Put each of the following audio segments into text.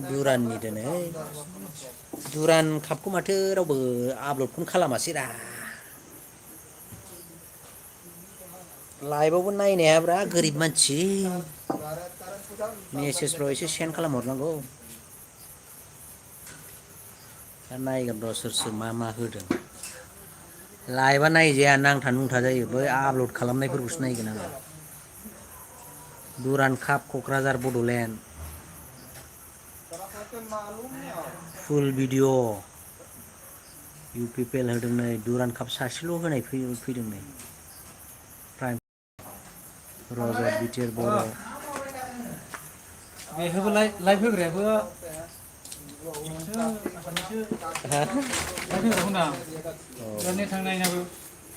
दुराननि दोनै दुरान कापखौ माथो रावबो आपल'डखौनो खालामासैरा लाइभआवबो नायनो हायाब्रा गोरिब मानसि मेसेजफ्राव एसे सेन्ड खालामहरनांगौ दा नायगोन र' सोर सोर मा मा होदों लाइभआ नायजाया नांथा नुंथा जायो बै आपल'ड खालामनायफोरखौसो नायगोन आङो Durand cup Kokrajhar Bodoland full video' U P P L होदों नै दुरान काप सासेल' होनाय फैदों नै प्राइम रजत बिटिआर बर' बेहाबो लाइभ होग्रायाबो नेट थांनायनाबो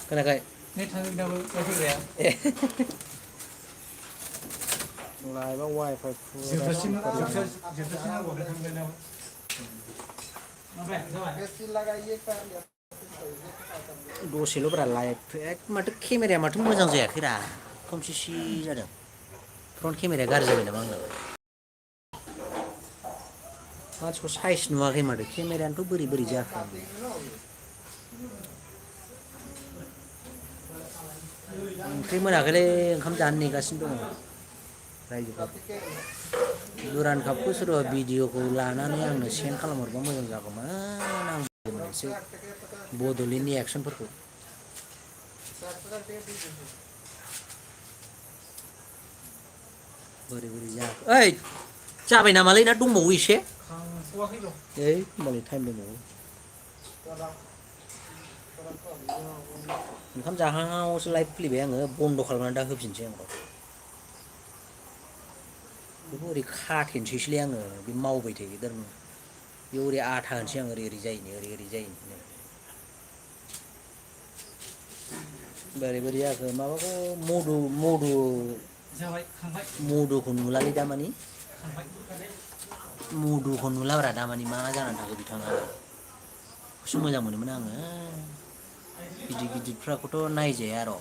खोनायाखै नेट थांनायनाबो लाइभ होग्राया लाइभआव वाइफाइ जोबजासिम नांगौ थांनायनाबो दसेल' ब्रा लाइभ माथो केमेराया माथो मोजां जायाखैरा खोमसि सि जादों फ्रन्ट केमेराया गाज्रि जाबाय नामा आंना मानसिखौ साइज नुवाखै माथो केमेरायानोथ' बोरै बोरै जाखो ओंख्रि मोनाखैलै ओंखाम जानो नेगासिनो दङ रायजोफोर दुरान कापखौ सोरबा भिडिअखौ लानानै आंनो सेन्ड खालामहरबा मोजां जागौमोन आं मोनसे बड'लेण्डनि एक्सनफोरखौ बोरै बोरै जाखो ओइ जाबाय नामालै ना दंबावो एसे ओइ होमबालाय टाइम दंबावो ओंखाम जाहांआवसो लाइभ खुलिबाय आङो बन्द' खालामनानै दा होफिनसै आं बेखौ ओरै खाथेनोसैसोलै आङो बे मावबाय थायो बेयाव ओरै आथा होनोसै आं ओरै ओरै जायिनि ओरै ओरै जायिनि बोरै बोरै जाखो माबाखौ मधुखौ नुलालै दामानि मधुखौ नुलाब्रा दामानि मा जानानै थाखो बिथाङा बेखौसो मोजां मोनोमोन आङो गिदिर गिदिरफ्राखौथ' नायजाया र'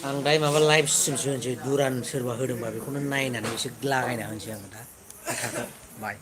आं दायो माबा लाइभ स्ट्रिमसो होनोसै दुरान सोरबा होदोंबा बेखौनो नायनानै एसे लागायना होनोसै आङो दा खोथाखौ बाय